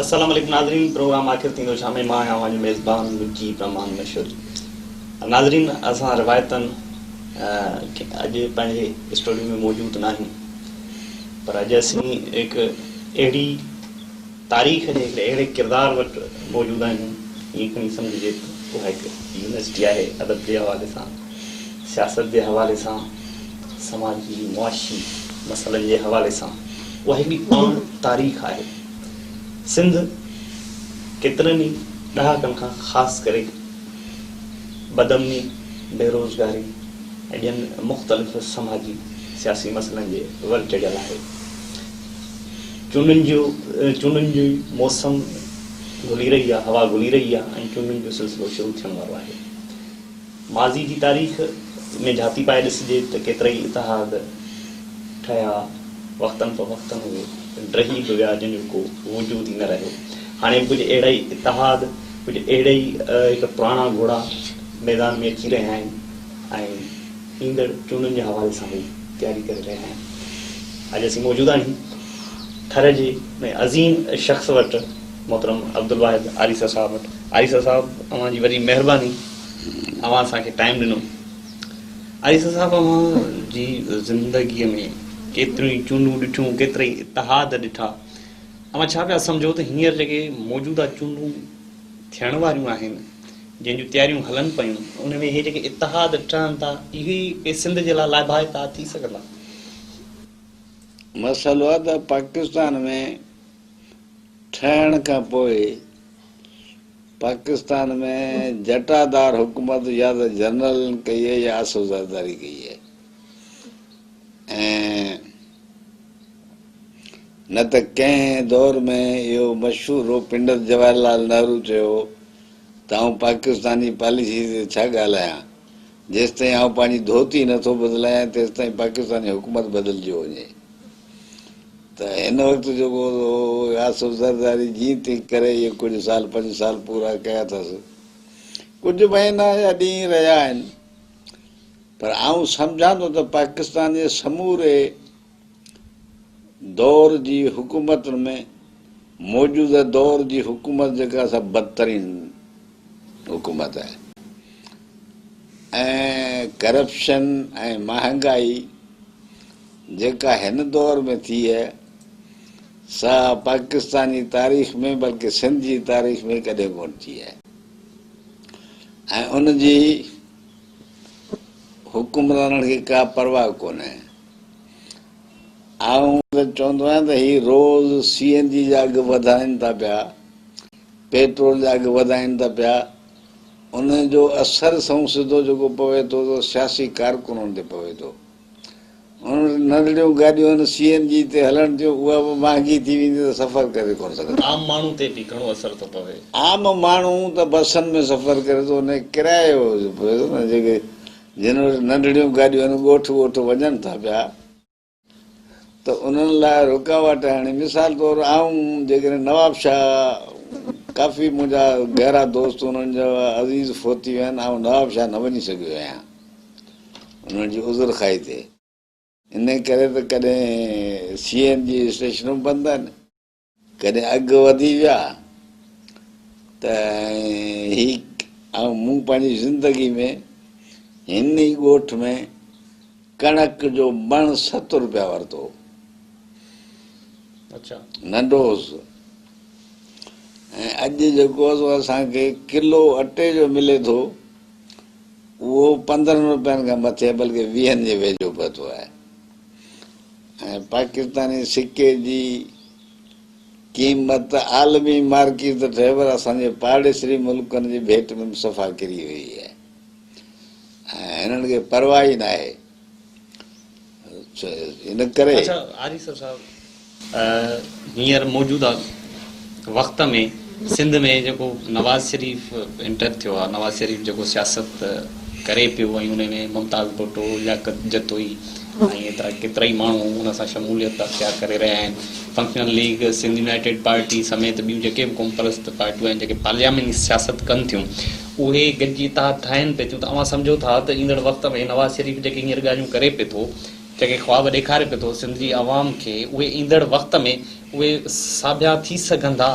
السلام عليڪم ناظرين پروگرام آخر ٿيندو ڇا ۾ مان آهيان اوهان جو ميزبان مجيب الرحمان مشعل ناظرين اسان روايتن اڄ پنهنجي اسٽوڊيو ۾ موجود ناهيون پر اڄ اسين هڪ اهڙي تاريخ جي هڪڙي اهڙي ڪردار وٽ موجود آهيون ائين کڻي سمجهجي ته اها هڪ يونيورسٽي آهي ادب جي حوالي سان سياست جي حوالي سان سماجي معاشي مسئلن جي حوالي سان اها هڪڙي پاڻ تاريخ آهي. سنڌ ڪيترن ئي ڏهاڪن کان خاص ڪري بدامني، بيروزگاري ۽ ٻين مختلف سماجي سياسي مسئلن جي ور چڙهيل آهي. چونڊن جو چونڊن جي موسم گهلي رهي آهي، هوا گهلي رهي آهي ۽ چونڊن جو سلسلو شروع ٿيڻ وارو آهي. ماضي جي تاريخ ۾ جهاتي پائي ڏسجي ته ڪيترائي اتحاد ٺهيا، وقتن فوقتن اهي ڊهي به ويا جن جو ڪو وجود ئي نه رهيو. هاڻي به ڪجهه اهڙا ئي اتحاد، ڪجهه اهڙا ئي هڪ پراڻا گهوڙا ميدان ۾ اچي رهيا آهن ۽ ايندڙ چونڊن جي حوالي سان هو تياري ڪري رهيا آهن. اڄ اسين موجود آهيون ٿر جي ان عظيم شخص وٽ محترم عبدالواحد آريسر صاحب وٽ. آريسر صاحب اوهان جي وڏي مهرباني اوهان اسان کي ٽائيم ڏنو. آريسر صاحب اوهان جي زندگيء ۾ ڪيتريون ئي چونڊون ڏٺيون، ڪيترائي اتحاد ڏٺا. اوهان ڇا پيا سمجهو ته هينئر جيڪي موجوده چونڊون ٿيڻ واريون آهن، جنهن جون تياريون هلن پيون، ان ۾ اهي جيڪي اتحاد ٺهن ٿا، اهي ئي سنڌ جي لاء لاڀائتا ٿي سگهندا؟ مسئلو آهي ته پاڪستان ۾ ٺهڻ کان پوء پاڪستان ۾ جٽادار حڪومت يا ته جنرلن ڪئي آهي يا آصف زرداري ڪئي آهي ۽ نه ته ڪنهن دور ۾ اهو مشهور هو پنڊت جواهر لال نهرو چيو هو ته آئون پاڪستان جي پاليسي تي ڇا ڳالهايان جيستائين آئون پنهنجي ڌوتي نه ٿو بدلايان تيستائين پاڪستان جي حڪومت بدلجيو وڃي. ته هن وقت جيڪو آصف زرداري جيئن تيئن ڪري اهي ڪجهه سال پنج سال پورا ڪيا اٿس. ڪجهه مهينا يا ڏينهن رهيا آهن پر آئون سمجهان ٿو ته پاڪستان جي سموري دور جي حڪومتن ۾ موجوده دور جي حڪومت جيڪا سا بدترين حڪومت آهي ۽ ڪرپشن ۽ مهانگائي جيڪا هن دور ۾ ٿي آهي، سا پاڪستان جي تاريخ ۾ بلڪه سنڌ جي تاريخ ۾ ڪڏهن ڪونه ٿي آهي ۽ ان جي حڪمرانن کي ڪا پرواهه ڪونهي. آئون ته چوندو آهيان ته هي روز سي اين جي جا اگهه وڌائين ٿا پيا، پيٽرول جا اگهه وڌائين ٿا پيا، ان جو اثر سنئون سڌو جيڪو پوي ٿو سو سياسي ڪارڪنن تي پوي ٿو. انهن وٽ ننڍڙيون گاڏيون آهن، سي اين جي تي هلن ٿيون، اها به مهانگي ٿي ويندي ته سفر ڪري ڪونه سگهندا. عام ماڻهو تي به گهڻو اثر ٿو پوي. عام ماڻهو ته بسن ۾ سفر ڪري ٿو، ان کي ڪرايو پوي ٿو نه، جيڪي جن وٽ ننڍڙيون گاڏيون آهن، ڳوٺ ڳوٺ وڃن ٿا پيا ته انهن لاء رڪاوٽ هاڻي مثال طور آئون جيڪڏهن نوابشاهه ڪافي منهنجا گهرا دوست انهن جا عزيز فوت ٿي ويا آهن، آئون نوابشاهه نه وڃي سگهيو آهيان. انهن جي عذر خواهي تي. انهي ڪري ته ڪڏهن سي اين جي اسٽيشنون بند آهن، ڪڏهن اگهه وڌي ويا ته هي ۽ مون پنهنجي زندگي ۾ هن ئي ڳوٺ ۾ ڪڻڪ جو مڻ ست روپيا ورتو. ننڍو هوس ۽ اڄ جيڪو سو اسان کي ڪلو اٽي جو ملي ٿو. اهو 15 روپين کان مٿي بلڪه ويهن جي ويجهو پهتو آهي ۽ پاڪستاني سڪي جي قيمت عالمي مارڪيٽ ته ٺهي پر اسان جي پاڙيسري ملڪن جي ڀيٽ ۾ به صفا ڪري وئي آهي ۽ هنن کي پرواهه ئي ناهي ان ڪري. اڇا آريسر صاحب هينئر موجوده وقت ۾ سنڌ ۾ جيڪو نواز شريف انٽر ٿيو آهي، نواز شريف جيڪو سياست ڪري پيو ۽ ان ۾ ممتاز ڀٽو، لياقت جتوئي ۽ ايترا ڪيترائي ماڻهو ان سان شموليت اختيار ڪري رهيا آهن. Functional league, Sindh united party سميت ٻيون جيڪي به قومپرست پارٽيون آهن جيڪي پارلياماني سياست ڪن ٿيون اهي گڏجي اتحاد ٺاهين پئي ٿيون ته اوهان سمجهو ٿا ته ايندڙ وقت ۾ نواز شريف جيڪي هينئر ڳالهيون ڪري پئي ٿو جيڪي خواب ڏيکاري پئي ٿو سنڌ جي عوام کي اهي ايندڙ وقت ۾ اهي ساڀيا ٿي سگهندا؟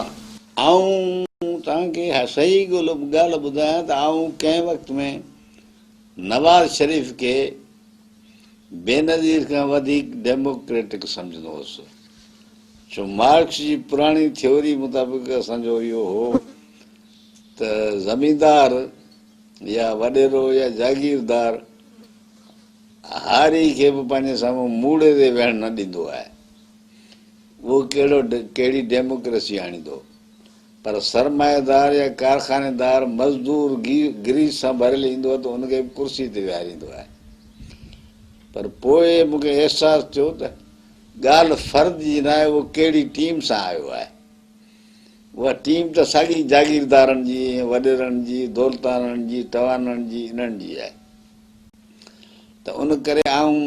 آئون توهان کي صحيح ڳالهه ٻڌايان ته آئون ڪنهن وقت ۾ نواز شريف کي بينظير کان وڌيڪ ڊيموڪريٽڪ سمجهندو هوس، ڇو مارڪس جي پراڻي ٿيوري مطابق اسان جو اهو هو ته زميندار يا وڏيرو يا جاگيردار هاري کي به پنهنجي سامهون موڙي تي ويهڻ نه ڏيندو آهي. اهو ڪهڙو ڪهڙي ڊيموڪريسي آڻيندو؟ پر سرمائيدار يا ڪارخانيدار مزدور گريس سان ڀريل ايندو آهي ته ان کي به ڪرسي تي ويهاريندو آهي. پر پوء مون کي احساس ٿيو ته ڳالهه فرد جي ناهي اهو ڪهڙي ٽيم سان آيو آهي. اها ٽيم ته ساڳي جاگيردارن جي ۽ وڏيرن جي، دولتانن جي، ٽوانن جي، انهن جي آهي. ته ان ڪري آئون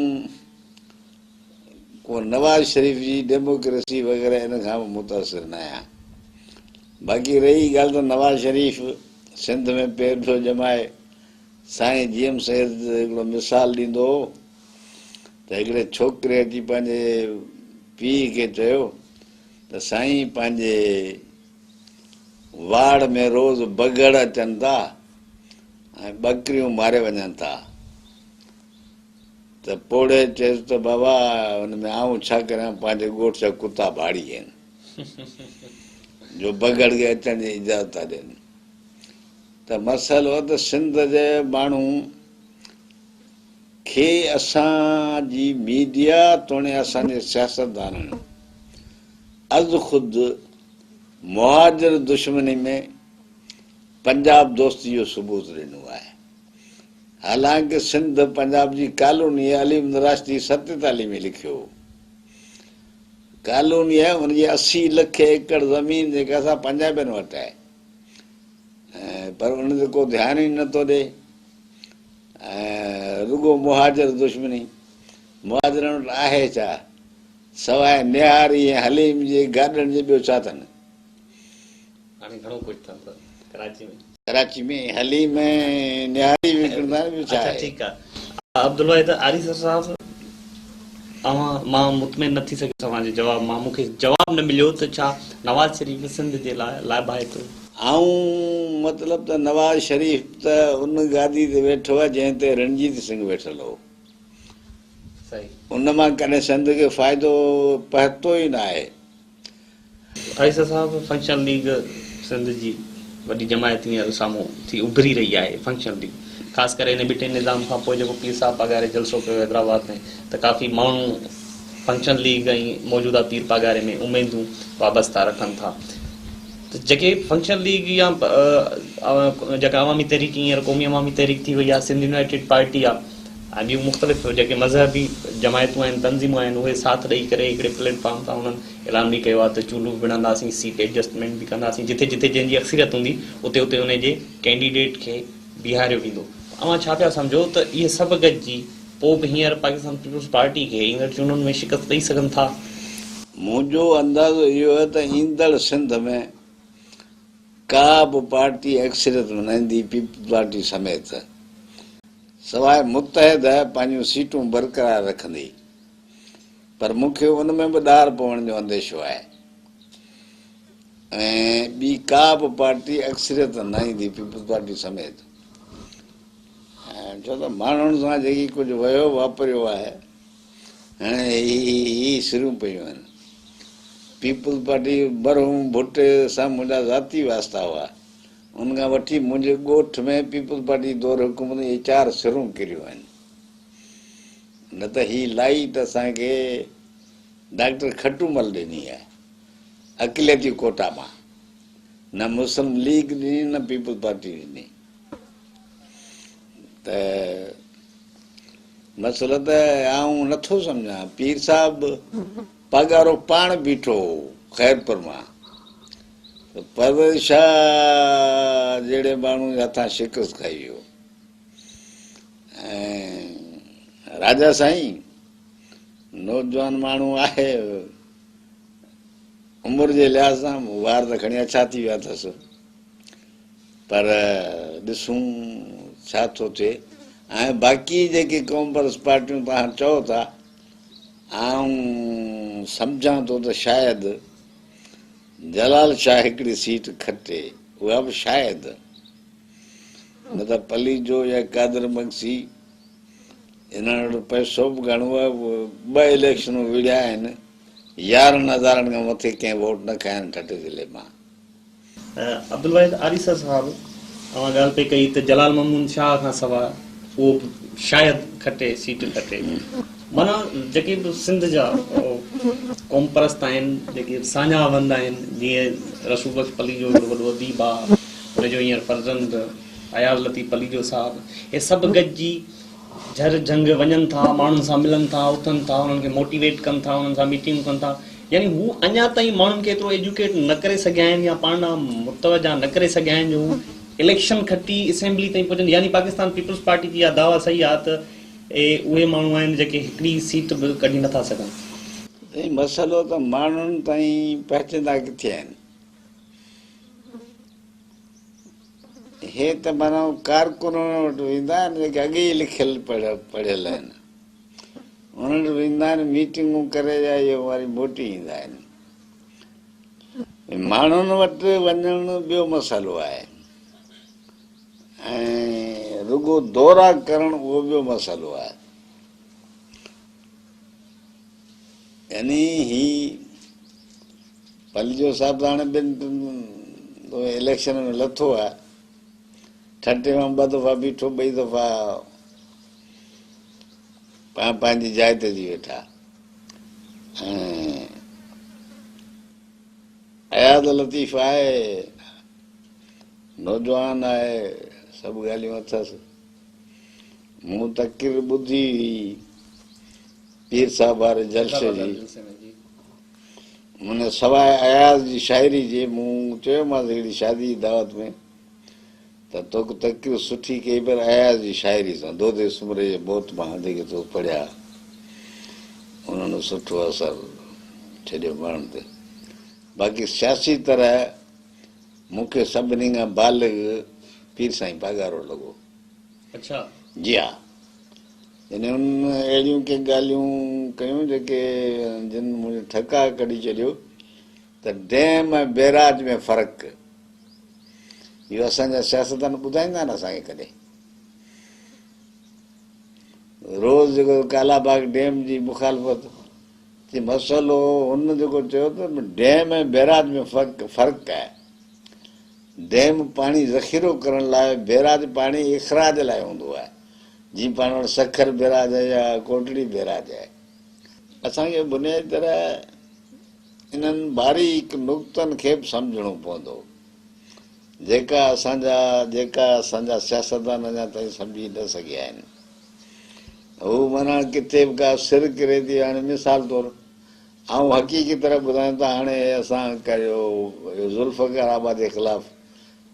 ڪو نواز شريف جي ڊيموڪريسي وغيره ان کان به متاثر نه آهيان. باقي رهي ڳالهه ته نواز شريف سنڌ ۾ پير پيو ڄمائي. سائين جي ايم سيد هڪڙو مثال ڏيندو هو ته هڪڙي ڇوڪري اچي پنهنجي پيء کي چيو ته سائين پنهنجي واڙ ۾ روز بگهڙ اچن ٿا ۽ ٻڪريون ماري وڃن ٿا. ته پوڙهي چيس ته بابا ان ۾ آئون ڇا ڪريان پنهنجي ڳوٺ جا ڪتا ڀاڙي آهن جو بگهڙ کي اچڻ جي اجازت ٿا ڏين. ته مسئلو ته سنڌ جي ماڻهو کي اسان جي ميڊيا توڻي اسان جي سياستدانن از خود مهاجر دشمني ۾ پنجاب دوستي جو ثبوت ڏنو آهي. حالانڪ سنڌ پنجاب جي ڪالوني آهي، علي احمد راشدي 47 ۾ لکيو هو. ڪالوني آهي، ان جي 80 لک ايڪڙ زمين جيڪا سا پنجابين وٽ آهي پر ان تي ڪو ڌيان ئي نٿو ڏي ۽ رڳو مهاجر دشمني. مهاجرن وٽ آهي ڇا؟ سواء نهاري ۽ حليم جي گاڏن جي ٻيو ڇا اٿن؟ هاڻي گهڻو ڪجهه اٿن ته ڪراچي ۾. ڪراچي ۾ حليم ۽ نهاري وڪڻندا آهن ٻيو ڇا اڇا آهي. ٺيڪ آ عبدالواحد آريسر صاحب اوهان مان مطمئن نه ٿي سگهيس اوهان جي جواب مان مون کي جواب نه مليو ته ڇا نواز شريف سنڌ جي لاء لاڀائتو. آئون مطلب ته نواز شريف ته ان گادي تي ويٺو آهي جنهن تي رڻجيت سنگهه ويٺل هو. صحيح. ان مان ڪڏهن سنڌ کي فائدو پهتو ئي نه آهي. آريسر صاحب فنڪشنل ليگ سنڌ جي وڏي جماعت هينئر سامهون ٿي اڀري رهي آهي فنڪشنل ليگ خاص ڪري هن ٻٽي نظام کان پوء جيڪو پير صاحب پاڳاري جلسو ڪيو حيدرآباد ۾ ته ڪافي ماڻهو فنڪشنل ليگ ۽ موجوده پير پاڳاري ۾ اميدون وابسته رکن ٿا ته جيڪي فنڪشنل ليگ يا جيڪا عوامي تحريڪ هينئر قومي عوامي تحريڪ ٿي وئي آهي سنڌ يونائيٽيڊ پارٽي آهي ۽ ٻيون مختلف جيڪي مذهبي جماعتون آهن تنظيمون آهن اهي ساٿ ڏئي ڪري هڪڙي پليٽ فارم تان انهن اعلان به ڪيو آهي ته چونڊون به وڙهنداسين سيٽ ايڊجسٽمينٽ به ڪنداسين جٿي جٿي جنهن جي اڪثريت هوندي اتي اتي ان جي ڪينڊيڊيٽ کي بيهاريو ويندو اوهان ڇا پيا سمجهو ته اهي سڀ گڏجي پوء به هينئر پاڪستان پيپلز پارٽي کي ايندڙ چونڊن ۾ شڪست ڏئي سگهن ٿا؟ منهنجو اندازو اهو آهي ته ايندڙ سنڌ ۾ ڪا به پارٽي اڪثريت ۾ نه ايندي پيپلز پارٽي سميت. سواء متحده پنهنجون سيٽون برقرار رکندي پر مون کي ان ۾ به ڏار پوڻ جو انديشو آهي ۽ ٻي ڪا به پارٽي اڪثريت نه ايندي پيپلز پارٽي سميت ڇو ته ماڻهن سان جيڪي ڪجهه ويو واپريو آهي هاڻي هي سرون پيون آهن پيپلز پارٽي مرحوم ڀٽي سان منهنجا ذاتي واسطا هئا ان کان وٺي منهنجي ڳوٺ ۾ پيپلز پارٽي جي دور حڪومت ۾ اهي چار سرون ڪريون آهن. نه ته هي لائيٽ اسان کي ڊاڪٽر کٽومل ڏني آهي اقليتي ڪوٽا مان، نه مسلم ليگ ڏني نه پيپلز پارٽي ڏني. ته مسئلو ته آئون نٿو سمجهان پير صاحب پاڳارو پاڻ بيٺو هو خيرپور مان ته پرويز شاهه جهڙي ماڻهو جي هٿان شڪست کائي ويو ۽ راجا سائين نوجوان ماڻهو آهي عمر جي لحاظ سان وار ته کڻي اڇا ٿي ويا اٿس پر ڏسون ڇا ٿو ٿئي ۽ باقي جيڪي قوم پرست پارٽيون توهان چئو ٿا آئون سمجهان ٿو ته شايد جلال شاهه هڪڙي سيٽ کٽي، اها به شايد، نه ته پليجو يا قادر مگسي، انهن وٽ پئسو به گهڻو آهي، ٻه اليڪشنون وڙهيا آهن، يارهن هزارن کان مٿي ڪنهن ووٽ نه کنيا آهن ٺٽي ضلعي مان. عبدالواحد آريسر صاحب اوهان ڳالهه پئي ڪئي ته جلال محمود شاهه کان سواء اهو به شايد کٽي سيٽ کٽي معنيٰ جيڪي به سنڌ جا قومپرست آهن جيڪي به ساڃاهه وند آهن جيئن رسول بخش پليجو هڪڙو وڏو اديب آهي ان جو هينئر فرزند اياز لطيف پليجو صاحب اهي سڀ گڏجي جھر جھنگ وڃن ٿا، ماڻهن سان ملن ٿا، اٿن ٿا، انهن کي موٽيويٽ ڪن ٿا، انهن سان ميٽنگون ڪن ٿا، يعني هو اڃا تائين ماڻهن کي ايترو ايجوڪيٽ نه ڪري سگهيا آهن يا پاڻ ڏانهن متوجه نه ڪري سگهيا آهن جو هو اليڪشن کٽي اسيمبلي تائين پهچن، يعني پاڪستان پيپلز پارٽي جي اها دعويٰ صحيح آهي ته اهي اهي ماڻهو آهن جيڪي هڪڙي سيٽ به ڪڍي نٿا سگهن. سائين مسئلو ته ماڻهن تائين پهچندا ڪٿي آهن. هي ته معنيٰ ڪارڪنن وٽ ويندا آهن جيڪي اڳي ئي لکيل پڙهيل آهن انهن وٽ ويندا آهن ميٽنگون ڪري يا اهو وري موٽي ايندا آهن ماڻهن وٽ وڃڻ ٻيو مسئلو آهي ۽ رڳو دورا ڪرڻ اهو ٻيو مسئلو آهي يعني هي پليجو صاحب ته هاڻي ٻن ٽن اليڪشن ۾ لٿو آهي. ٺٽي مان ٻه دفعا بيٺو، ٻئي دفعا پاڻ پنهنجي جاء تي اچي ويٺا ۽ اياز لطيف آهي، نوجوان آهي، سڀ ڳالهيون اٿس. مون تقرير ٻڌي هئي پير صاحب واري جلسي جي. من سواء اياز جي شاعري جي مون چيومانس هڪڙي شادي جي دعوت ۾ ته تو تقرير سٺي ڪئي پر اياز جي شاعري سان دودي سومري جي موت مان جيڪي تو پڙهيا انهن سٺو اثر ڇڏيو ماڻهن تي باقي سياسي طرح مون کي سڀني کان بالغ پير سائين پاڳارو لڳو. اڇا. جي ها. يعني هن اهڙيون ڪي ڳالهيون ڪيون جيڪي جن منهنجو ٺڪاء ڪڍي ڇڏيو ته ڊيم ۽ بيراج ۾ فرق اهو اسان جا سياستدان ٻڌائيندا آهن اسان کي ڪڏهن روز جيڪو ڪالا باغ ڊيم جي مخالفت جي مسئلو هن جيڪو چيو ته ڊيم ۽ بيراج ۾ فرق فرق آهي ڊيم پاڻي ذخيرو ڪرڻ لاء بيراج پاڻي اخراج لاء هوندو آهي جيئن پاڻ وٽ سکر بيراج آهي يا ڪوٽڙي بيراج آهي. اسان کي بنيادي طرح انهن باريڪ نقطن کي به سمجهڻو پوندو، جيڪا اسان جا جيڪا اسان جا سياستدان اڃا تائين سمجهي نه سگهيا آهن. هو معنيٰ ڪٿي به ڪا سر ڪري ٿي، هاڻي مثال طور آئون حقيقي طرح ٻڌايان ته هاڻي اسان ڪيو ذوالفقار آبادي خلاف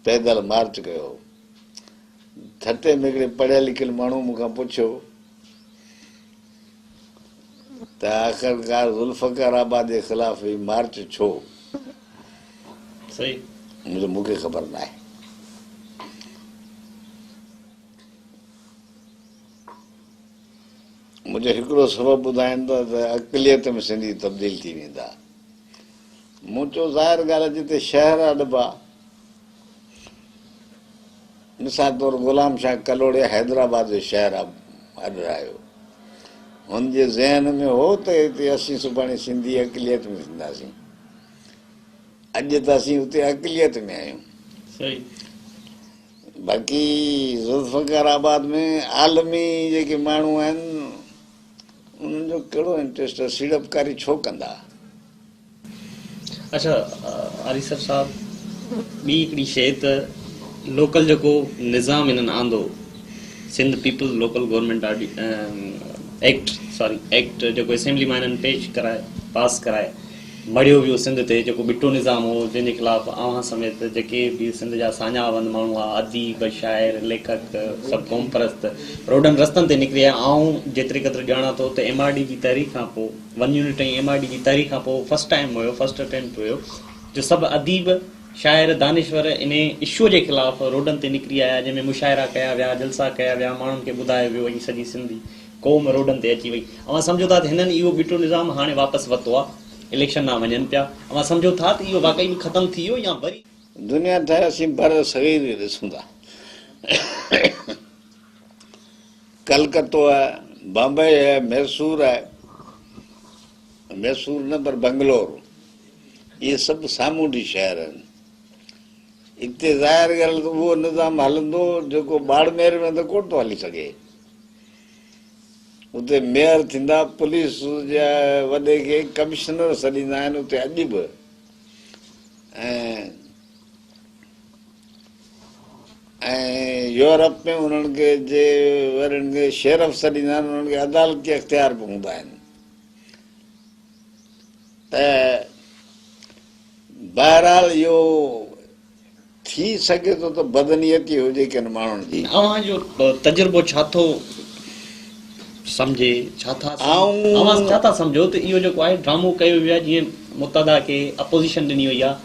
پيدل مارچ ڪيو هو. ٺٽي ۾ هڪڙي پڙهيل لکيل ماڻهوء مون کان پڇيو ته آخرڪار ذوالفقار آباد جي خلاف هي مارچ ڇو؟ صحيح. مون چيو مون کي خبر ناهي. مون چيو هڪڙو سبب ٻڌائين ته اقليت ۾ سنڌي تبديل ٿي ويندا. مون چيو ظاهر ڳالهه آهي جتي شهر اڏبا مثال طور غلام شاهه ڪلهوڙي حيدرآباد جو شهر اڏرايو. هن جي ذهن ۾ هو ته هتي اسين سڀاڻي سنڌي اقليت ۾ ٿينداسين. اڄ ته اسين اتي اقليت ۾ آهيون. صحيح. باقي ذوالفقار آباد ۾ عالمي جيڪي ماڻهو آهن انهن جو ڪهڙو انٽريسٽ آهي سيڙپڪاري ڇو ڪندا؟ اڇا آريسر صاحب ٻي هڪڙي شيء ته لوڪل جيڪو نظام هنن آندو Sindh peoples local government act sorry act جيڪو اسيمبلي مان هنن پيش ڪرائي پاس ڪرائي مڙهيو ويو سنڌ تي جيڪو ٻٽو نظام هو جنهن جي خلاف اوهان سميت جيڪي به سنڌ جا ساڃاهه وند ماڻهو هئا اديب شاعر ليکڪ سڀ قومپرست روڊن رستن تي نڪري آيا آئون جيتري قدر ڄاڻان ٿو ته ايم آر ڊي جي تحريڪ کان پوء one unit ۽ M R D جي تحريڪ کان پوء فرسٽ ٽائيم هيو فرسٽ اٽيمپٽ هيو جو سڀ اديب شاعر دانشور انهي اشو جي خلاف روڊن تي نڪري آيا جنهن ۾ مشاعرا ڪيا ويا جلسا ڪيا ويا ماڻهن کي ٻڌايو ويو ۽ سڄي سنڌي قوم روڊن تي اچي وئي اوهان سمجهو ٿا ته هنن اهو ٻٽو نظام هاڻي واپس ورتو آهي. اليڪشن ڏانهن وڃن پيا. اوهان سمجهو ٿا ته اهو واقعي به ختم ٿي ويو يا وري. دنيا ٺاهي اسين بر صغير کي ڏسون ٿا. ڪلڪتو آهي، بمبئي آهي، ميسور آهي، ميسور نه پر بنگلور، اهي سڀ سامونڊي شهر آهن. اتي ظاهر ڳالهه ته اهو نظام هلندو جيڪو ٻاڙمير ۾ ته ڪونه ٿو هلي سگهي. اتي ميئر ٿيندا، پوليس جي وڏي کي ڪمشنر سڏيندا آهن اتي اڄ به ۽ ۽ يورپ ۾ انهن کي جي وڏن کي شيرف سڏيندا آهن انهن کي عدالتي اختيار به هوندا آهن ته بهرحال اهو ٿي سگهي ٿو ته بدنيتي هجي ڪن ماڻهن جي. اوهان جو تجربو ڇا ٿو سمجهي ڇا ٿا اوهان ڇا ٿا سمجهو ته اهو جيڪو آهي ڊرامو ڪيو ويو آهي جيئن متحده کي اپوزيشن ڏني وئي آهي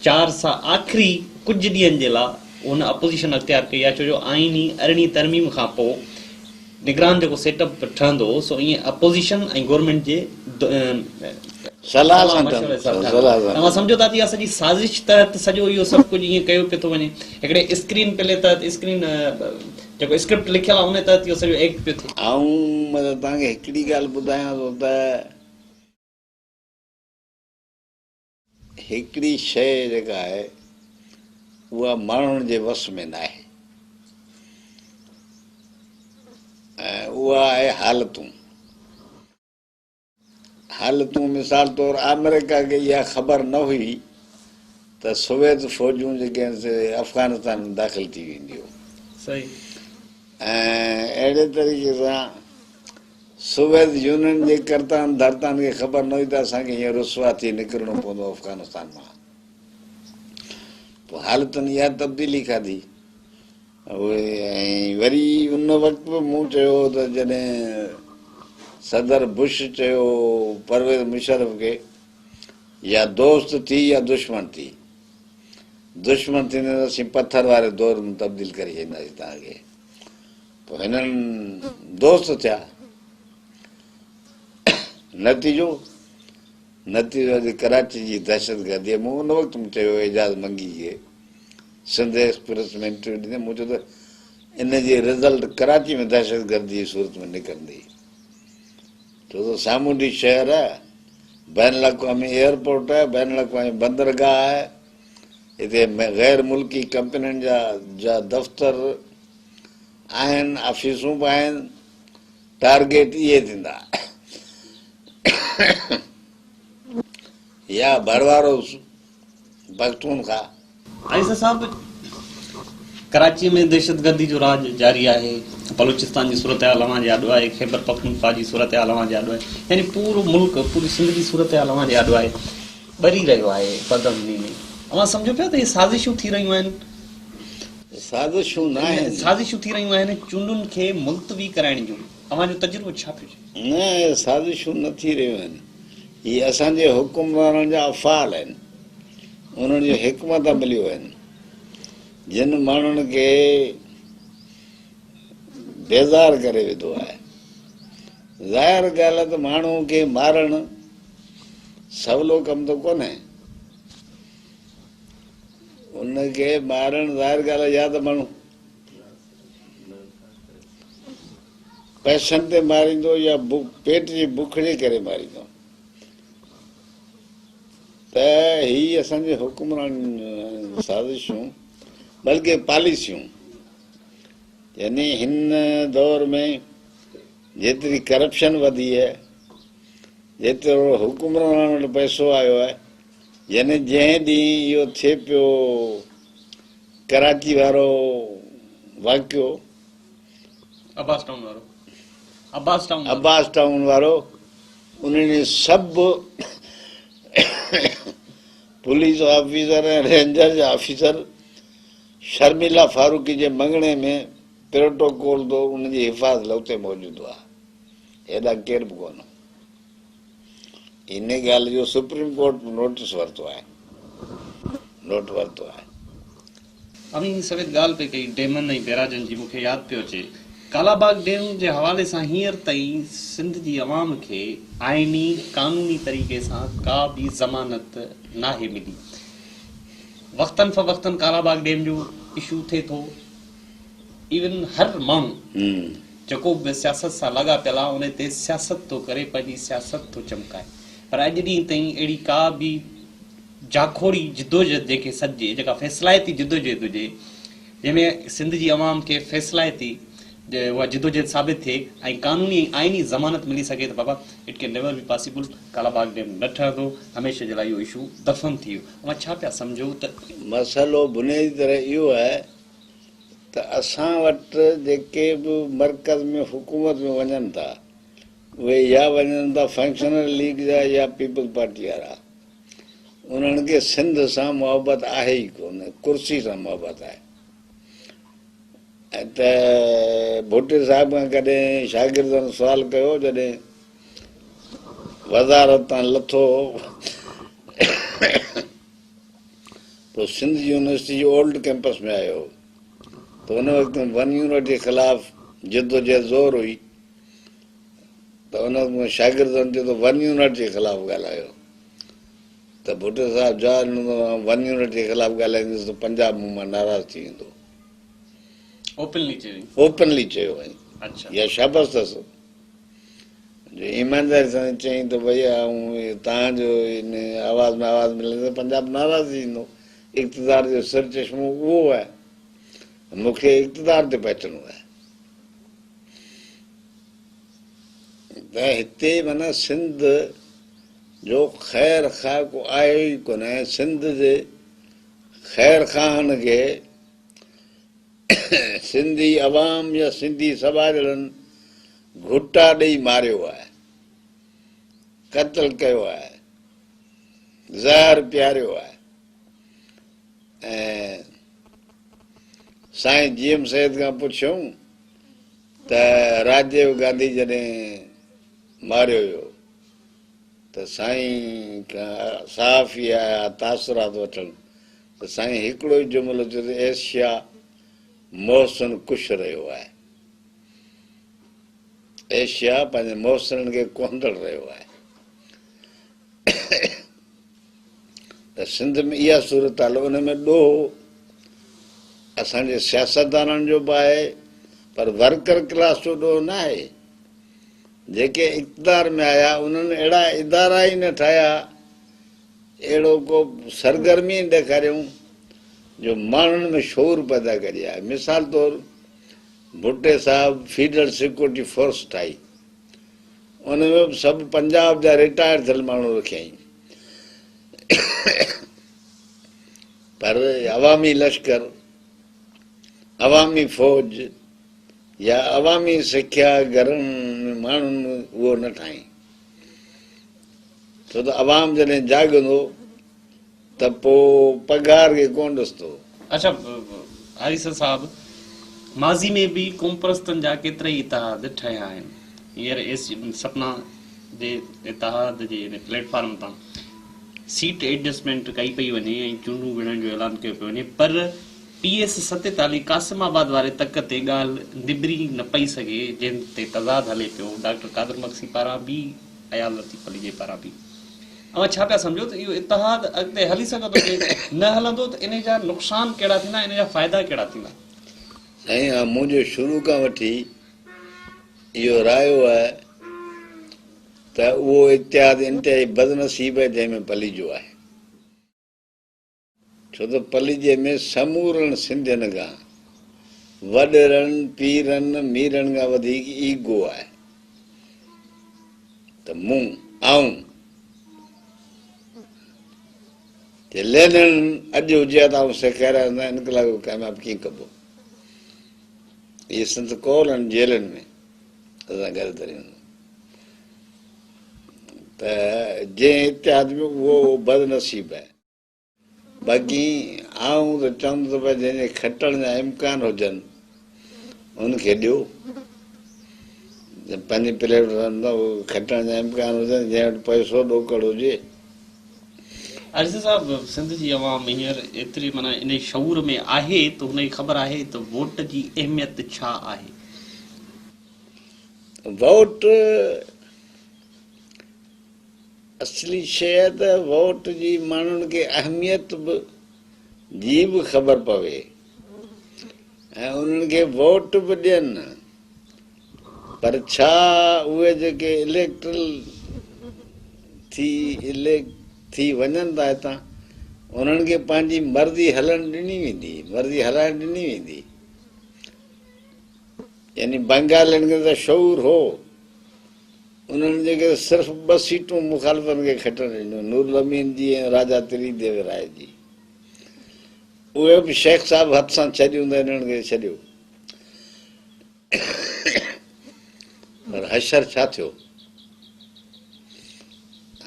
چار سا آخري ڪجهه ڏينهن جي لا ان اپوزيشن اختيار ڪئي آهي ڇو جو آئيني ارڙهين ترميم کان پوء نگران جيڪو سيٽ اپ ٺهندو هو سو ائين اپوزيشن ۽ گورنمينٽ جي صلاح سان مشوري سان ٺهندو. توهان سمجهو ٿا ته اها سڄي سازش تحت سڄو اهو سڀ ڪجهه ائين ڪيو پيو ٿو وڃي هڪڙي اسڪرين پلي تحت اسڪرين جيڪو اسڪرپٽ لکيل آهي ان تحت اهو سڄو ايڪٽ پيو ٿئي. آئون مطلب توهان کي هڪڙي ڳالهه ٻڌايان ٿو ته. هڪڙي شيء جيڪا آهي اها ماڻهن جي وس ۾ ناهي ۽ اها آهي حالتون. حالتون مثال طور آمريڪا کي اها خبر نه هئي ته سوويت فوجون جيڪي آهن سي افغانستان ۾ داخل ٿي وينديون. صحيح. ۽ اهڙي طريقي سان سوويت يونين جي ڪرتان ڌرتان کي خبر نه هئي ته اسان کي هيئن رسوا ٿي نڪرڻو پوندو افغانستان مان. پوء حالتن اها تبديلي کاڌي. اهي ۽ وري ان وقت به مون چيو هو ته جڏهن صدر بش چيو پرويز مشرف کي يا دوست ٿي يا دشمن ٿي. دشمن ٿيندين ته اسين پٿر واري دور ۾ تبديل ڪري ڇڏينداسين توهان کي. پوء هنن دوست ٿيا. نتيجو؟ نتيجو اڄ ڪراچي جي دهشتگرديء مون ان وقت به چيو اعجاز منگي کي سنڌ ايڪسپريس ۾ انٽرويو ڏيندي مون چيو ته ان جي رزلٽ ڪراچي ۾ دهشتگردي جي صورت ۾ نڪرندي ڇو ته سامونڊي شهر آهي بين الاقوامي ايئرپورٽ آهي بين الاقوامي بندرگاهه آهي هتي غير ملڪي ڪمپنين جا دفتر آهن آفيسون به آهن ٽارگيٽ اهي ٿيندا يا ڀر وارو پختونخوا. آريسر صاحب ڪراچي ۾ دهشتگردي جو راڄ جاري آهي بلوچستان جي صورتحال اوهان جي آڏو آهي خيبر پختونخوا جي صورتحال اوهان جي آڏو آهي يعني پورو ملڪ پوري سنڌ جي صورتحال اوهان جي آڏو آهي ٻري رهيو آهي بدامني ۾ اوهان سمجهو پيا ته اهي سازشون ٿي رهيون آهن. سازشون ناهن. سازشون ٿي رهيون آهن چونڊن کي ملتوي ڪرائڻ جون اوهان جو تجربو ڇا پيو چئي؟ نه اهي سازشون نه ٿي رهيون آهن اهي اسان جي حڪمرانن جا افعال آهن انهن جون حڪمت عمليون آهن جن ماڻهن کي بيزار ڪري وڌو آهي ظاهر ڳالهه آهي ته ماڻهو کي مارڻ سولو ڪم ته ڪونهي ان کي مارڻ ظاهر ڳالهه آهي يا ته ماڻهو پئسن تي ماريندو يا پيٽ جي بک جي ڪري ماريندو ته هي اسان جي حڪمرانن جون سازشون بلڪه پاليسيون يعني هن دور ۾ جيتري ڪرپشن وڌي آهي جيترو حڪمرانن وٽ پئسو آيو آهي يعني جنهن ڏينهن اهو ٿئي پيو ڪراچي وارو واقعو عباس ٽائون وارو عباس ٽائون عباس ٽائون وارو ان ڏينهن سڀ پوليس آفيسر ۽ رينجر جا آفيسر شرميلا فاروقي جي مڱڻي ۾ پروٽوڪول طور ان جي حفاظت لاء اتي موجود هئا هيڏانهن ڪير به ڪونه هو. ان ڳالهه جو سپريم ڪورٽ به نوٽس ورتو آهي نوٽ ورتو آهي. اوهين سويت ڳالهه پئي ڪئي ڊيمن ۽ بيراجن جي مون کي ياد پيو اچي ڪالاباغ ڊيم جي حوالي سان هينئر تائين سنڌ جي عوام کي آئيني قانوني طريقي سان ڪا به ضمانت ناهي ملي. وقتن فوقتن ڪالاباغ ڊيم جو اشو ٿئي ٿو. ايون هر ماڻهو جيڪو به سياست سان لاڳاپيل آهي ان تي سياست ٿو ڪري پنهنجي سياست ٿو چمڪائي پر اڄ ڏينهن تائين اهڙي ڪا به جاکوڙي جدوجهد جنهن کي سڏجي جيڪا فيصلائتي جدوجهد هجي جنهن ۾ سنڌ جي عوام کي فيصلائتي اها جدوجهد ثابت ٿئي ۽ قانوني ۽ آئيني ضمانت ملي سگهي ته بابا it can never be possible Kalabagh dam نه ٺهندو هميشه جي لاء اهو اشو دفن ٿي ويو اوهان ڇا پيا سمجهو ته. مسئلو بنيادي طرح اهو آهي ته اسان وٽ جيڪي به مرڪز ۾ حڪومت ۾ وڃن ٿا اهي يا وڃن ٿا فنڪشنل ليگ جا يا پيپلز پارٽي وارا انهن کي سنڌ سان محبت آهي ئي ڪونه ڪرسي سان محبت آهي ۽ ته ڀٽي صاحب کان ڪڏهن شاگردن سوال ڪيو جڏهن وزارت تان لٿو پوء سنڌ يونيورسٽي جي اولڊ ڪئمپس ۾ آيو ته ان وقت ون يونٽ جي خلاف جدوجهد زور هئي ته ان وقت شاگردن چيو ته ون يونٽ جي خلاف ڳالهايو ته ڀٽو صاحب جواب ڏنو ته مان ون يونٽ جي خلاف ڳالهائيندس ته پنجاب مون مان ناراض ٿي ويندو. اوپنلي چيو. اوپنلي چيو هئائين. اڇا. يا شابس اٿس جو ايمانداري سان چيائين ته ڀئي آئون توهان جو ان آواز ۾ آواز ملائيندس ته پنجاب ناراض ٿي ويندو. اقتدار جو سر چشمو اهو آهي. مون کي اقتدار تي پهچڻو آهي. ته هتي معنيٰ سنڌ جو خير خواهه ڪو آيو ئي ڪونه ۽ سنڌ جي خير خواهن کي سنڌي عوام يا سنڌي سٻاجهڙن گهٽا ڏئي ماريو آهي، قتل ڪيو آهي، زهر پياريو آهي ۽ سائين جي ايم سيد کان پڇيائون ته راجيو گانڌي جڏهن ماريو ويو ته سائين کان صحافي آيا تاثرات وٺڻ ته سائين هڪڙو ئي جملو چيو ته ايشيا محسن ڪش رهيو آهي. ايشيا پنهنجي محسنن کي ڪهندڙ رهيو آهي. ته سنڌ ۾ اها صورتحال ان ۾ ڏوهه اسان جي سياستدانن جو به آهي پر ورڪر ڪلاس جو ڏوهه نه آهي. جيڪي اقتدار ۾ آيا انهن اهڙا ادارا ئي نه ٺاهيا، اهڙو ڪو سرگرمي ئي نه ڏيکاريائون جو ماڻهن ۾ شعور پيدا ڪري ها. مثال طور ڀٽي صاحب فيڊرل سيڪيورٽي فورس ٺاهي، ان ۾ به سڀ پنجاب جا رٽائر ٿيل ماڻهو رکيائين پر عوامي لشڪر، عوامي فوج، يا عوامي سکيا گهرن ۾ ماڻهن اهو نه ٺاهين ڇو ته عوام جڏهن جاڳندو ته پوء پگهار کي ڪونه ڏسندو. اڇا آريسر صاحب ماضي ۾ به قومپرستن جا ڪيترائي اتحاد ٺهيا آهن هينئر ايس سپنا جي اتحاد جي ان پليٽ فارم تان سيٽ ايڊجسٽمينٽ ڪئي پئي وڃي ۽ چونڊون وڙهڻ جو اعلان ڪيو پيو وڃي پر پي ايس 47 قاسم آباد واري تڪ تي ڳالهه نبري نه پئي سگهي جنهن تي تضاد هلي پيو ڊاڪٽر قادر مگسي پاران به اياز لطيف پليجي پاران به اوهان ڇا پيا سمجهو ته اهو اتحاد اڳتي هلي سگهندو جي نه هلندو ته انهي جا نقصان ڪهڙا ٿيندا انهي جا فائدا ڪهڙا ٿيندا. سائين ها منهنجو شروع کان وٺي اهو رايو آهي ته اهو اتحاد انتهائي بدنصيب آهي جنهن ۾ پليجو آهي. ڇو ته پليجي ۾ سمورن سنڌين کان، وڏيرن، پيرن، ميرن کان وڌيڪ ايگو آهي ته مون، آئون، جي لينن اڄ هجي ها ته آئون سيکاريان ته انقلاب کي ڪامياب ڪيئن ڪبو. اهي سنڌ ڪول آهن جيلن ۾ اسان گڏ ڌريون ته جنهن اتحاد ۾ اهو بدنصيب آهي. باقي آئون ته چوندس ته ڀئي جنهن جي کٽڻ جا امڪان هجن ان کي ڏيو. پنهنجي پليٽ فارم تان کٽڻ جا امڪان هجن جنهن وٽ پئسو ڏوڪڙ هجي. عرض صاحب سنڌ جي عوام هينئر ايتري معنيٰ انهي شعور ۾ آهي ته هن کي خبر آهي ته ووٽ جي اهميت ڇا آهي. ووٽ اصلي شيء آهي ته ووٽ جي ماڻهن کي اهميت به جي به خبر پوي ۽ انهن کي ووٽ به ڏين پر ڇا اهي جيڪي اليڪٽرل ٿي اليڪٽ ٿي وڃن ٿا هتان انهن کي پنهنجي مرضي هلڻ ڏني ويندي مرضي هلائڻ ڏني ويندي يعني بنگالين کي ته شعور هو انهن جيڪي صرف ٻه سيٽون مخالفن کي کٽڻ ڏنيون، نورالامين جي ۽ راجا تري ديو راء جي. اهي به شيخ صاحب هٿ سان ڇڏيون ته انهن کي ڇڏيو. پر حشر ڇا ٿيو؟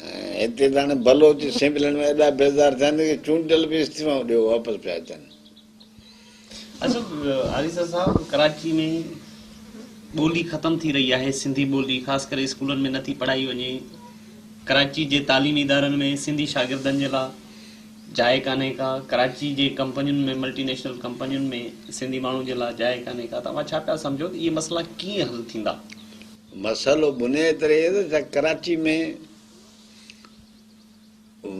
۽ هتي ته هاڻي بلوچ اسيمبلين ۾ ايڏا بيزار ٿيا آهن ته چونڊيل به استعيفائون ڏيو واپس پيا اچن. اچھا آريسر صاحب ڪراچي ۾ ٻولي ختم ٿي رهي آهي سنڌي ٻولي خاص ڪري اسڪولن ۾ نٿي پڙهائي وڃي ڪراچي جي تعليمي ادارن ۾ سنڌي شاگردن جي لاء جاء ڪانهي ڪا ڪراچي جي ڪمپنين ۾ ملٽي نيشنل ڪمپنين ۾ سنڌي ماڻهن جي لاء جاء ڪانهي ڪا ته اوهان ڇا پيا سمجهو ته اهي مسئلا ڪيئن حل ٿيندا؟ مسئلو بنيادي طرح اهو ته ڪراچي ۾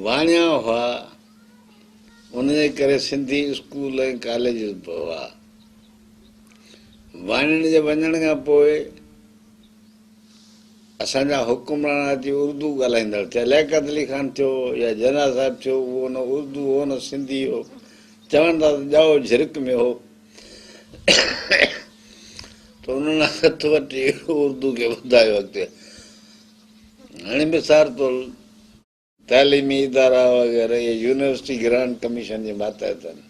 واڻيا هئا ان جي ڪري سنڌي اسڪول ۽ ڪاليجز به هئا. واڻين جي وڃڻ کان پوء اسان جا حڪمران اچي اردو ڳالهائيندڙ ٿيا. لياقت علي خان ٿيو يا جناح صاحب ٿيو اهو نه اردو هو نه سنڌي هو. چون ٿا ته ڄائو جهرڪ ۾ هو ته انهن هٿ وٺي اردو کي وڌايو اڳتي. هاڻي مثال طور تعليمي ادارا وغيره اهي يونيورسٽي گرانٽ ڪميشن جي ماتحت آهن.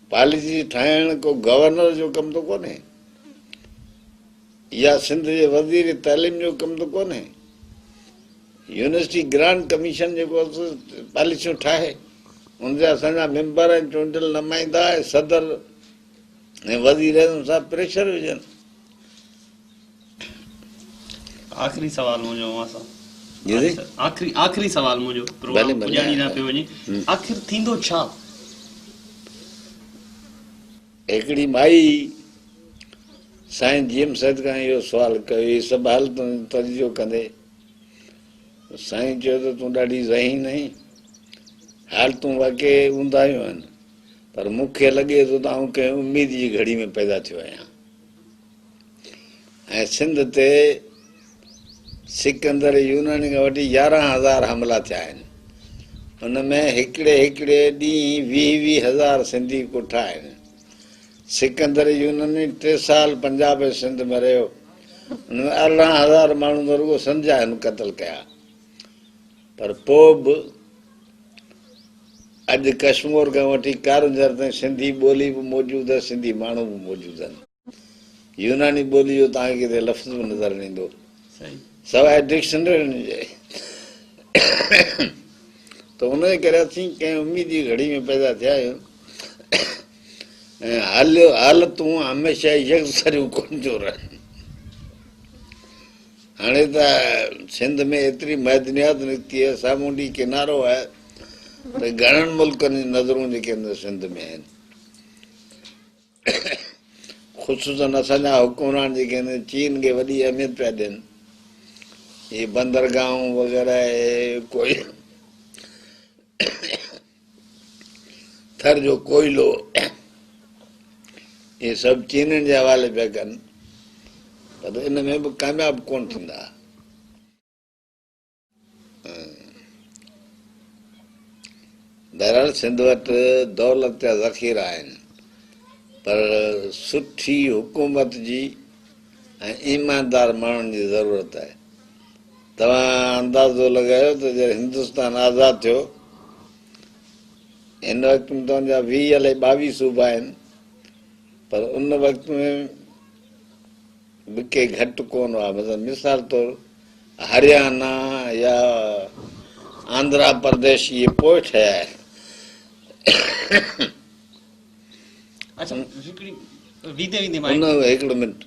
پاليسي ٺاهڻ ڪو گورنر جو ڪم ته ڪونهي يا سنڌ جي وزير تعليم جو ڪم ته ڪونهي. يونيورسٽي گرانٽ ڪميشن جيڪو پاليسيون ٺاهي ان تي اسان جا ميمبر ۽ چونڊيل نمائندا ۽ صدر ۽ وزير اعظم صاحب پريشر وجهن. آخري سوال منهنجو اوهان سان آخري آخري سوال منهنجو پروگرام پڄاڻي ڏانهن پيو وڃي آخر ٿيندو ڇا؟ هڪڙي مائي سائين جي ايم سيد کان اهو سوال ڪيو هي سڀ حالتن جو تجزيو ڪندي سائين چيو ته تون ڏاڍي ذهين آهين حالتون واقعي اونداهيون آهن پر مون کي لڳي ٿو ته آئون ڪنهن اميد جي گهڙي ۾ پيدا ٿيو آهيان ۽ سنڌ تي سڪندر يوناني کان وٺي 11000 حملا ٿيا آهن. ان ۾ هڪڙي هڪڙي ڏينهن ويهه ويهه هزار سنڌي ڪٺا آهن. سڪندر يوناني ٽي سال پنجاب ۽ سنڌ ۾ رهيو. ان ۾ 18000 ماڻهو ته رڳو سنڌ جا هن قتل ڪيا. پر پوء به اڄ ڪشمور کان وٺي ڪارونجهر تائين سنڌي ٻولي به موجود آهي، سنڌي ماڻهو به موجود آهن. يوناني ٻولي جو توهان کي ڪٿي لفظ به نظر نه ايندو، سواء ڊڪشنرين جي. ته ان جي ڪري اسين ڪنهن اميد جي گهڙي ۾ پيدا ٿيا آهيون ۽ حالتون هميشه يڪسريون ڪونه ٿيون رهن. هاڻي ته سنڌ ۾ ايتري معدنيات نڪتي آهي، سامونڊي ڪنارو آهي ته گهڻن ملڪن جون نظرون جيڪي آهن سنڌ ۾ آهن. خصوصاً اسان جا حڪمران جيڪي آهن چين کي وڏي اهميت پيا ڏين. هي بندرگاهون وغيره ڪوئي ٿر جو ڪوئلو اهي سڀ چينين جي حوالي پيا ڪن پر ان ۾ به ڪامياب ڪونه ٿيندا. بهرحال سنڌ وٽ دولت جا ذخيرا آهن پر سٺي حڪومت جي ۽ ايماندار ماڻهن جي ضرورت آهي. توهان اندازو لڳايو ته جڏهن هندستان آزاد ٿيو، هن وقت ۾ ته ان جا 20 الائي 22 صوبا آهن، پر ان وقت ۾ به ڪي گهٽ ڪونه هئا. مثلا مثال طور هريانا يا آنڌرا پرديش اهي پوء ٺهيا آهن. اڇا هڪڙي ويندي ويندي مان ان هڪڙو منٽ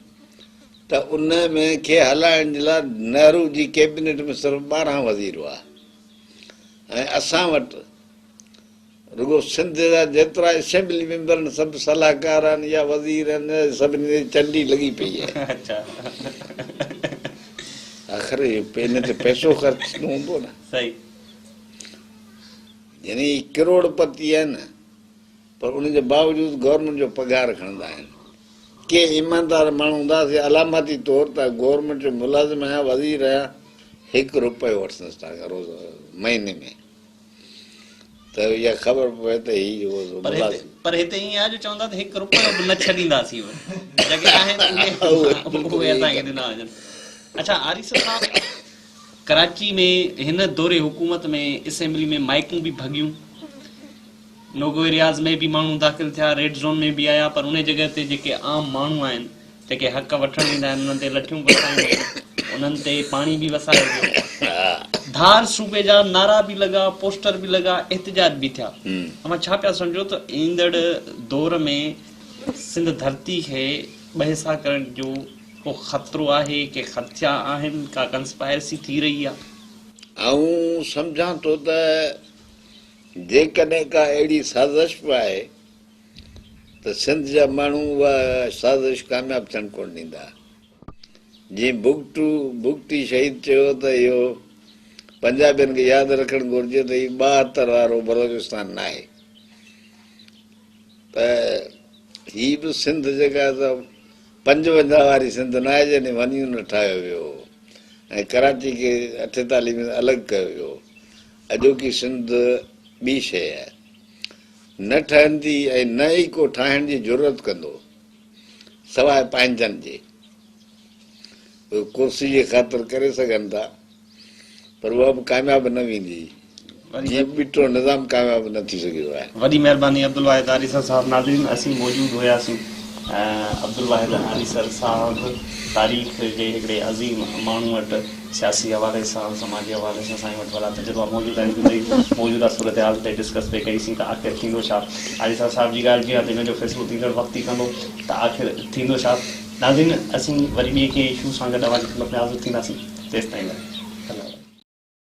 ته ان ۾ کي هلائڻ جي لاء نهرو جي ڪيبنيٽ ۾ صرف 12 وزير هئا ۽ اسان وٽ رڳو سنڌ جا جيترا اسيمبلي ميمبر آهن سڀ صلاحڪار آهن يا وزير آهن سڀني تي چنڊي لڳي پئي آهي. اڇا. آخر ان تي پئسو خرچ ٿيندو هوندو نه. صحيح. يعني هي ڪروڙ پتي آهن پر ان جي باوجود گورنمينٽ جو پگهار کڻندا آهن. ڪي ايماندار ماڻهو هوندا سي علامتي طور ته گورنمينٽ جو ملازم آهيان وزير آهيان هڪ روپيو وٺندس توهان کان روز مهيني ۾ ته اها خبر پوي ته هي جيڪو سو پر هتي ملازم. پر هتي ائين آهي جو چوندا ته هڪ روپيو به نه ڇڏينداسين جيڪي آهن اهي اهي بلڪل اهي ائين اسان کي ڪن. ڏنا وڃن. اڇا آريسر صاحب ڪراچي ۾ هن دور حڪومت ۾ اسيمبلي ۾ مائيڪون به ڀڳيون، نوگو ايرياز ۾ به ماڻهو داخل ٿيا، ريڊ زون ۾ به آيا پر انهي جڳهه تي جيڪي عام ماڻهو آهن جيڪي حق وٺڻ ويندا آهن انهن تي لٺيون به وسايون ويون، انهن تي پاڻي به وسايو ويو، ڌار صوبي جا نعرا به لڳا، پوسٽر به لڳا، احتجاج به ٿيا. اوهان ڇا پيا سمجهو ته ايندڙ دور ۾ سنڌ ڌرتي کي ٻه حصا ڪرڻ جو ڪو خطرو آهي، ڪي خدشا آهن، ڪا ڪنسپائرسي ٿي رهي آهي؟ آئون سمجهان ٿو ته جيڪڏهن ڪا اهڙي سازش به آهي ته سنڌ جا ماڻهو اها سازش ڪامياب ٿيڻ ڪونه ڏيندا. جيئن بگٽو بگٽي شهيد چيو ته اهو پنجابين کي ياد رکڻ گهرجي ته هي 72 وارو بلوچستان ناهي ته هي به سنڌ جيڪا سا 55 واري سنڌ ناهي جڏهن ون يونٽ ٺاهيو ويو هو ۽ ڪراچي کي 48 ۾ الڳ ڪيو ويو هو. اڄوڪي سنڌ ٻي شيء آهي. نه ٺهندي ۽ نه ئي ڪو ٺاهڻ جي جرئت ڪندو، سواء پنهنجن جي. اهي ڪرسي جي خاطر ڪري سگهن ٿا، پر اها به ڪامياب نه ويندي، جيئن ٻٽو نظام ڪامياب نه ٿي سگهيو آهي. وڏي مهرباني عبدالواحد آريسر صاحب ناظرين اسين موجود هياسين عبدالواحد آريسر صاحب تاريخ جي هڪڙي عظيم ماڻهو وٽ سياسي حوالي سان سماجي حوالي سان سائين وٽ وڏا تجربا موجود آهن جتي موجوده صورتحال تي ڊسڪس پئي ڪئي سين ته آخر ٿيندو ڇا آريسر صاحب جي ڳالهه جيئن ته ان جو فيصلو ٿيندڙ وقت ئي ڪندو ته آخر ٿيندو ڇا ناظرين اسين وري ٻئي ڪنهن اشو سان گڏ اوهان جي خدمت ۾ حاضر ٿينداسين تيستائين لاء.